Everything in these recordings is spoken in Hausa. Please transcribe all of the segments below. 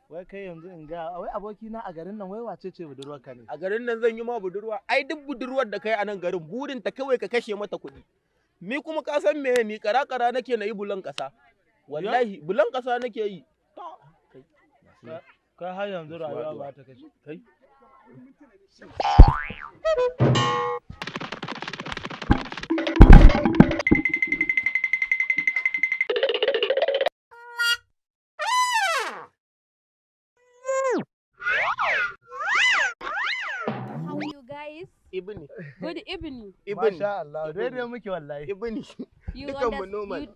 Wai kai yanzu in ga wai abokina, a garin nan wai wace ce budurwarka ne? A garin nan zan yi ma budurwa? Ai duk budurwar da kai a nan garin, burin ta kawai ka kashe mata kuɗi. Ni kuma ka san meye ni? Kara kara nake na yi bulan ƙasa. Wallahi bulan ƙasa nake yi. Kai har yanzu rayuwa ba ta kashe. Kai. How are you guys? Ibni. Good evening. Ibni. Masha Allah, daidai muke wallahi. Ibni. You, Dukanmu normal.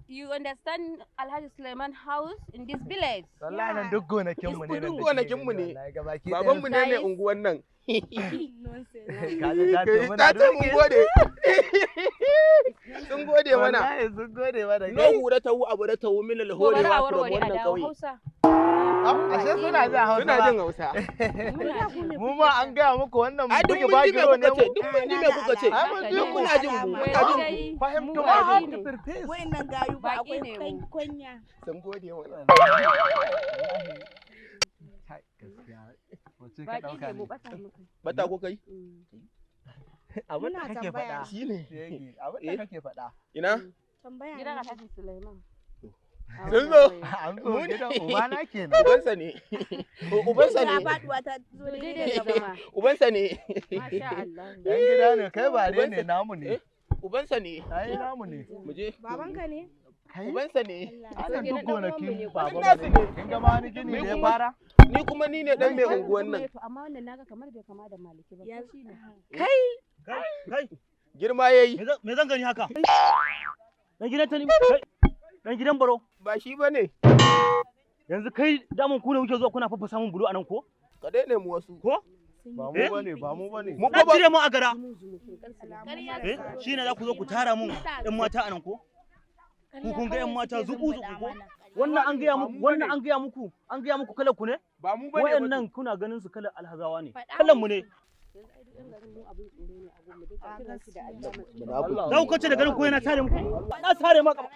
You understand Alhaji Suleiman house in this village? Wallahi nan duk gonakin mu ne nan. Duk Da kike gonakin mu gani ne. wallahi, gabaki Baban mu ne mai Guys. unguwan nan. Nonsense. Kaji ta ce muna Ta ce mun doke. gode. Sun gode mana. Wallahi sun gode mana. No hura ta wu abu da ta wu min To bari a alhorewa from warware a wannan dawo kauye. Hausa. Ashe suna jin Hausa. Suna jin Hausa. Muna ji. Mu ma an gaya muku wannan Ai duk buge mun ji me bagiro kuka ne ce, mu. duk mun ji me kuka ce. Ai mun ji Duk ku. muna jin mu, muna jin ku. Fahimtu Mu ma baƙi how ne. to prepare. Wa'annan gayu ba Baƙi akwai ne mu. kwanya. Sun gode mana. Kai, gaskiya. Wace ka Baƙi ɗauka ne mu, ne? bata muka. Bata ko kai? Abin da Muna kake tambaya. faɗa. Shine. Shege, abin Eh? da kake faɗa. Ina? Tambaya Gidan ne. Alhaji Suleiman. Sun zo. An zo Mu ne. gidan ubana kenan. Ubansa ne. Ubansa Ga ne. faduwa ta zo To daidai daidai da da zama. Ubansa ne. Masha Allah. Yan gida ne, kai bare ne, Ubansa- namu ne. Eh? Ubansa ne. Ai namu ne. Mu je. Babanka ne? Kai? Ubansa ne. Anan Kenan duk dan uwanmu gonakin ne. babanmu Nasu ne. ne. Kin ga ma wani gini Ni da ya kuma- fara? Ni kuma ni ne dan mai unguwan nan. To amma wannan naga kamar bai kama da Maliki ba. Ya Ko shi ne? Kai, kai, Girma yayi. me zan gani haka? Dan gidan ta ne, kai, dan gidan Baro. Ba shi bane. Yanzu kai daman ku ne kuke zuwa kuna faffasa mun bulo anan ko? Ka dai nemi wasu. Ko? Ba mu Eh? bane, ba mu bane. Mu Na ko ba cire mu a gara. Ƙarya Eh? Shine za ku zo ku tara mun ƴan mata anan ko? Ku kun ga ƴan mata zuku zuku ko? Wannan an gaya muku, wannan an gaya muku, an gaya muku kalar ku ne? Ba mu bane. Wayannan kuna ganin su kalar alhazawa ne. Faɗa Kalar mu ne. Yanzu ai duk yan garin mu abin tsoro ne a gunmu, duk da kiran su da Allah. Munafiki. Za ku kace da ganin ko yana tare muku. Na sare ma kafa.